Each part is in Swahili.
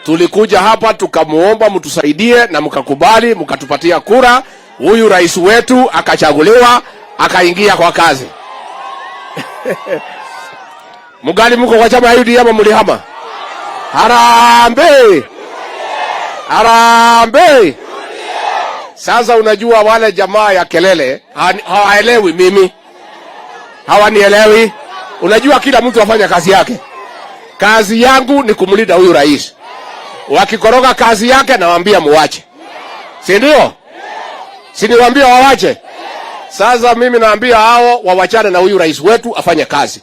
Tulikuja hapa tukamuomba mtusaidie, na mkakubali, mkatupatia kura. Huyu rais wetu akachaguliwa, akaingia kwa kazi. Mugali muko kwa chama ya UDA ama mulihama? Harambee! Harambee! Sasa unajua wale jamaa ya kelele hawaelewi mimi, hawanielewi. Unajua kila mtu afanya kazi yake. Kazi yangu ni kumlinda huyu rais. Wakikoroga kazi yake nawaambia muwache, si ndio? Si niwaambia wawache? Sasa mimi naambia hao wawachane na huyu rais wetu afanye kazi.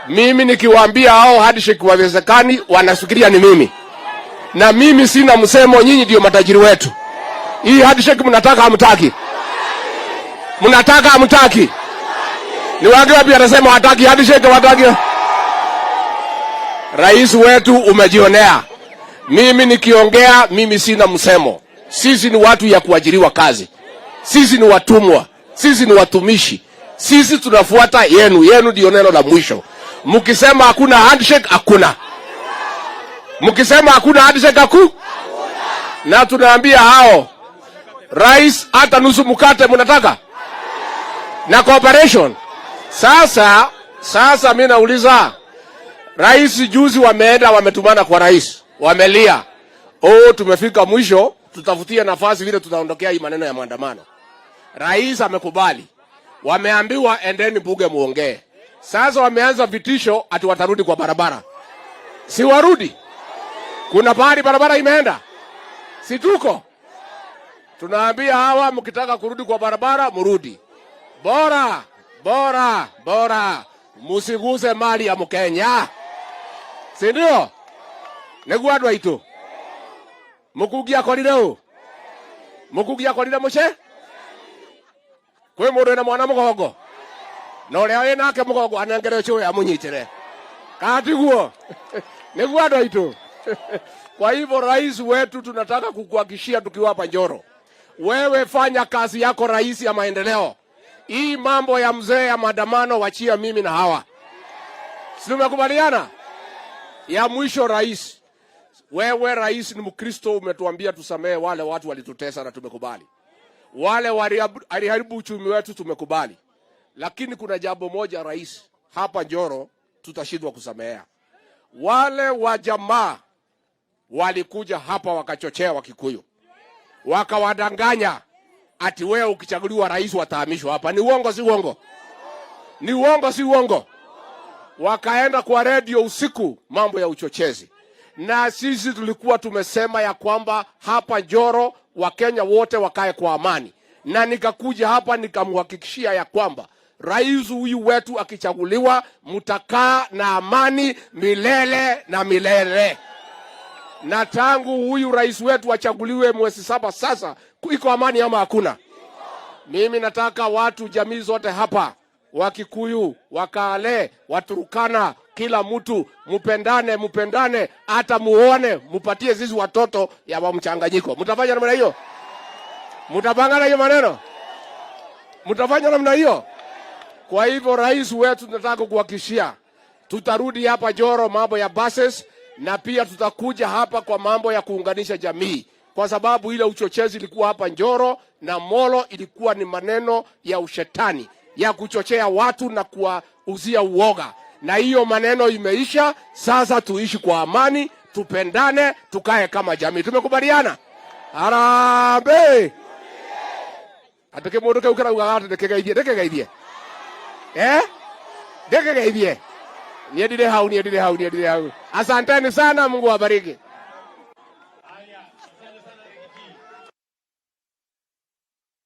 Mimi nikiwaambia hao handshake haiwezekani, wanafikiria ni mimi, na mimi sina msemo. Nyinyi ndio matajiri wetu. Hii handshake mnataka hamtaki? Mnataka hamtaki? Ni wangapi anasema hataki handshake, wataki? Rais wetu umejionea. Mimi nikiongea, mimi sina msemo. Sisi ni watu ya kuajiriwa kazi, sisi ni watumwa, sisi ni watumishi, sisi tunafuata yenu. Yenu ndio neno la mwisho. Mkisema hakuna handshake, hakuna. Mkisema hakuna handshake, haku na tunaambia hao rais, hata nusu mkate mnataka na cooperation. Sasa mi nauliza rais, juzi wameenda wametumana kwa rais, wamelia, "Oh, tumefika mwisho, tutafutie nafasi vile tutaondokea hii maneno ya maandamano." Rais amekubali, wameambiwa endeni bunge muongee. Sasa wameanza vitisho ati watarudi kwa barabara. Si warudi? Kuna pahali barabara imeenda? Si tuko tunaambia hawa, mkitaka kurudi kwa barabara murudi, bora bora bora musiguse mali ya Mkenya, si ndio? Niguo andu aitu mukungi akorire u mukungi akorire muce kwi mundu wina mwana mugongo na uria wi nake mugongo anengere cuĩ amunyitire katiguo niguo andu aitu. Kwa hivyo rais wetu, tunataka kukuhakikishia tukiwa hapa Njoro, wewe fanya kazi yako rais ya maendeleo. Hii mambo ya mzee ya maandamano wachia mimi na hawa, si tumekubaliana? Ya mwisho rais, wewe rais ni Mkristo, umetuambia tusamehe wale watu walitutesa na tumekubali. Wale waliharibu uchumi wetu tumekubali, lakini kuna jambo moja rais, hapa Njoro tutashindwa kusamehea. Wale wa jamaa walikuja hapa wakachochea Wakikuyu, wakawadanganya ati wewe ukichaguliwa rais watahamishwa hapa. Ni uongo, si uongo? Ni uongo, si uongo? Wakaenda kwa redio usiku, mambo ya uchochezi, na sisi tulikuwa tumesema ya kwamba hapa Njoro Wakenya wote wakae kwa amani, na nikakuja hapa nikamhakikishia ya kwamba rais huyu wetu akichaguliwa, mtakaa na amani milele na milele. Na tangu huyu rais wetu achaguliwe mwezi 7 sasa, iko amani ama hakuna? Mimi nataka watu jamii zote hapa, Wakikuyu, Wakale, Waturukana, kila mtu mupendane, mupendane, hata muone, mupatie sisi watoto ya wa mchanganyiko. Mtafanya namna hiyo? Mtapangana hiyo maneno? Mtafanya namna hiyo? Kwa hivyo rais wetu, tunataka kukuhakikishia tutarudi hapa Njoro mambo ya buses, na pia tutakuja hapa kwa mambo ya kuunganisha jamii, kwa sababu ile uchochezi ilikuwa hapa Njoro na Molo ilikuwa ni maneno ya ushetani ya kuchochea watu na kuwauzia uoga, na hiyo maneno imeisha. Sasa tuishi kwa amani, tupendane, tukae kama jamii. Tumekubaliana? Harambee! Atĩ kĩmũndũ kĩu kĩraugaga atĩ ndĩkĩgeithie, ndĩkĩgeithie, eh, ndĩkĩgeithie. Niĩ ndirĩ hau, niĩ ndirĩ hau, niĩ ndirĩ hau. Asanteni sana, Mungu awabariki.